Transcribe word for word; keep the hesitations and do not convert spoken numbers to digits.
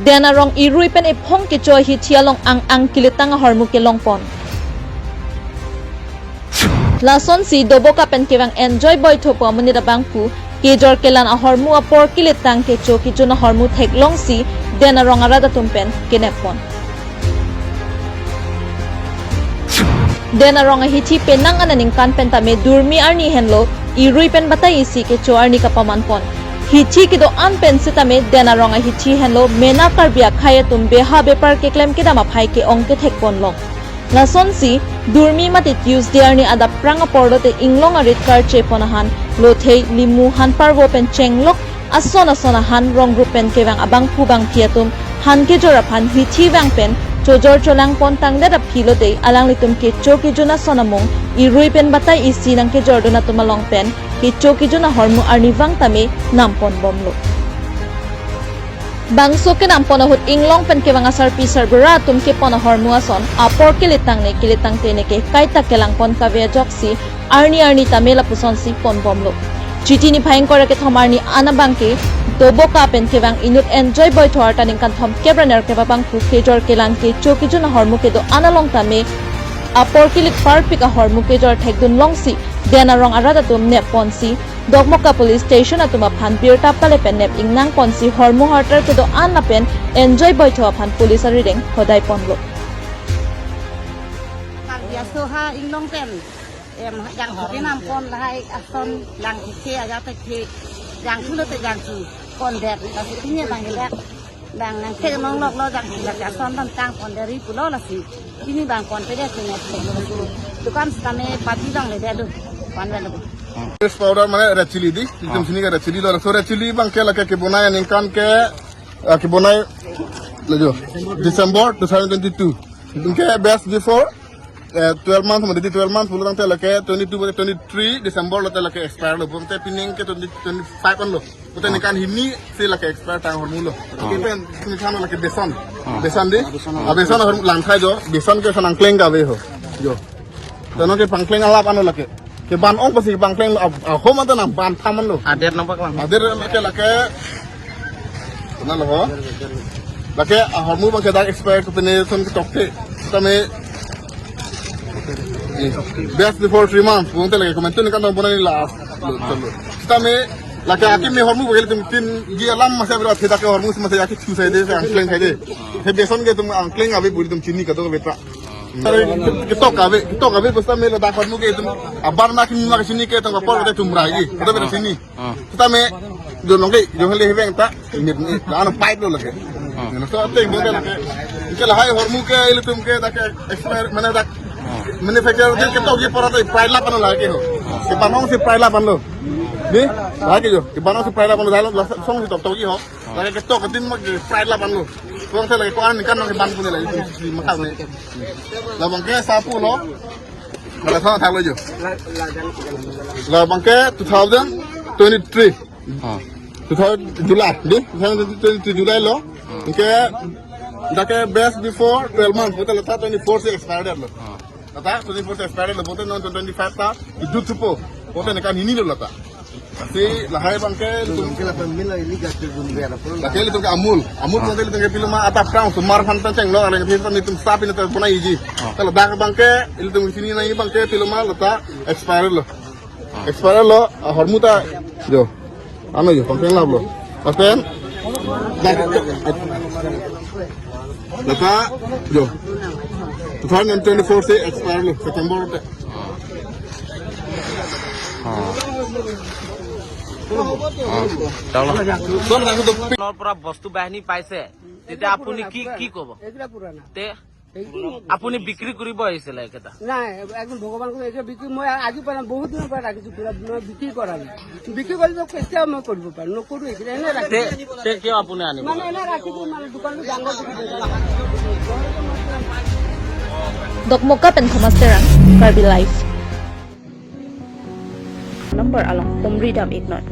Den arong irui pen ephong kecho ahithi along ang ang kelitang ahormu kelongpon. Lasonsi Doboka pen kevang Enjoy Boitho pu amonit abangphu kejor kelang ahormu apor kelitang kecho kejun ahormu theklongsi den arong arat atum pen kenepon. Den arong ahithi penang aningkan pen tame durmi arni henlo irui pen batai isi kecho arni kapamanpon. Hithi kedo-an pen sitame den arong ahithi henlo mena Karbi akhei atum beha bepar keklem kedam aphai ke-ong kethekponlong. Lasonsi, durmi mate Tuesday arni adap prang apor lote inglong arit karchepon ahan, lothei, limu, han parvo pen chenglok, ason ason ahan rong group pen kevang abangphu bangphi atum, han kejor aphan hithi vang pen, chojor cholangpon tangdet aphi lote, alanglitum kecho kejun ason amung, irui pen batai isi nangkejordun atum along pen, kecho kejun ahormu arnivang tame, namponbomlo. Bangso kenampon ahut inglong pen kevang asarpi sarbura atum kepon ahormu ason apor kelitang ne kelitang te ne ke kaita kelangpon kave ajoksi arni arni tame lapusonsi ponbomlo. Chiti niphai ingkoi ra kethom arni an abangke Doboka pen kevang inut Enjoy Boitho arta ningkan thomkep ra nerkep abangphu kejor kelang kecho kejun ahormu kedo-an along tame apor kelit parpik ahormu kejor thekdunlongsi den arong arat atum nepponsi Dokmoka Police Station atum aphan birta pale pen nep ingnangponsi hormu hartar kedo-an lapen Enjoy Boitho aphan police arideng hodaiponlo. Karbi aso ha inglong pen, em, jangthu kenampon lahai ason jangthu ke aja te ke jangthu lote jangthu kondet, lasi pini abang gelak. Bang nangthek nongloklo jangthu lake ason damtang ponderi pulo lasi. Pini bang ponpedet punya thek lo lasi. Dukan sitame pati bang ledet lo. Ponpedetlo. Face powder mane red chilli di. Itum sini ke red chilli lo. So red chilli abangke lake kebonai aningkan ke, ah, kebonai lo jo. December two thousand twenty-two. Itum ke best before, eh, twelve months, mane di twelve months, pulo tangte lake twenty-two, twenty-three December lote lake expire lo. Bonte pining ke twenty twenty-five an lo. Bonte ningkan hini si lake expire tang ahormu lo. Ipen sini than lake beson. Beson di. Ah, beson ahormu langthai jo. Beson ke sanang kleng kave ho. Jo. Tano ke pangkleng alap ano lake. Keban ong pasi pangkleng lo, ah, ah, hom anta nang ban thaman lo. Ader nampak lang. Ader ke lake. Kena lo ho. Lake ahormu abangke dak expire ke pene son ke tokte. Tame best before three months. Bonte lake komentu ningkan tong bonai last. Lo, lo. Tame lake akimi hormu abangke itum tin gi alam masa bera theda ke hormu masa aki chu sai de, angkleng sai de. He beson ke itum angkleng ave buli itum chini kado betra. Tare ketok ave, ketok ave basta me ladak hormu ke itum abar na kimi ma chini ke itum apor ke itum rai gi. Kado betra chini. Ah. Sitame, jo nongke, jo hele heveng ta, mit, mit, ano pipe lo lake. Ah. Ano so ateng bonte lake. Ke lahai hormu ke, ilitum ke, dak ke expire, mane dak, manufacturer din ketok ye pora ta prai lapan lo lake ho. Keban ong si prai lapan lo. Di, lake jo, keban ong si prai lapan lo, dalo, la song si toktok ye ho. Lake ketok din mak prai lapan lo. Kong se lake ko-an kan nang ban pune lake, si makan ne. Labang ke sapu lo. Mala sa thak lo jo. Labang ke two thousand twenty-three. Ah. Two thousand July, di? Two thousand twenty-three July lo. Ah. Ke, dak ke best before twelve months, bonte lata twenty-four si expired lo. Ah. Lata twenty-four si expired lo, bonte non twenty-five ta, itu tupo. Bonte ningkan hini lo lata. Si lahai abangke, itum ke lapen mila ini gas ke gum biar apa? Lake itum ke Amul. Amul, ah, bonte itum ke pilo ma atap kang, sumar phan tan cheng lo, areng phin tan itum sap ini ta puna iji. Ah. Kalau dak abangke, itum sini na ini abangke pilo ma lata expire lo. Expire lo, ah, hormu ta, jo. Ano jo, pangkeng lap lo. Lapen, dak, lata, jo. Two thousand twenty-four si expire lo, September te. Ah. Ah. Chalo. Son, dak tu pi- নৰ পৰা বস্তু বাহিনী পাইছে, তেতিয়া আপুনি কি, কি ক'ব? এইকেইটা পুৰণা। তে এইকেইটা মই আপুনি বিক্ৰী কৰিব আহিছিলে এইকেইটা? নাই, একদম ভগৱান কৈ এইকেইটা বিক্ৰী মই আজি পৰা বহুত দিনৰ পৰা ৰাখিছোঁ, পুৰা মই বিক্ৰী কৰা নাই। বিক্ৰী কৰিলে কেতিয়াও মই কৰিব পাৰোঁ, নকৰোঁ এইকেইটা, এনে ৰাখিছোঁ। তে, তে কিয় আপুনি আনিব? মানে এনে ৰাখিছোঁ, মানে দোকানটো ডাঙৰ কৰি দিছোঁ। Dokmoka pen Thomas Terang, Karbi Live. Number along pumri dam iknoi.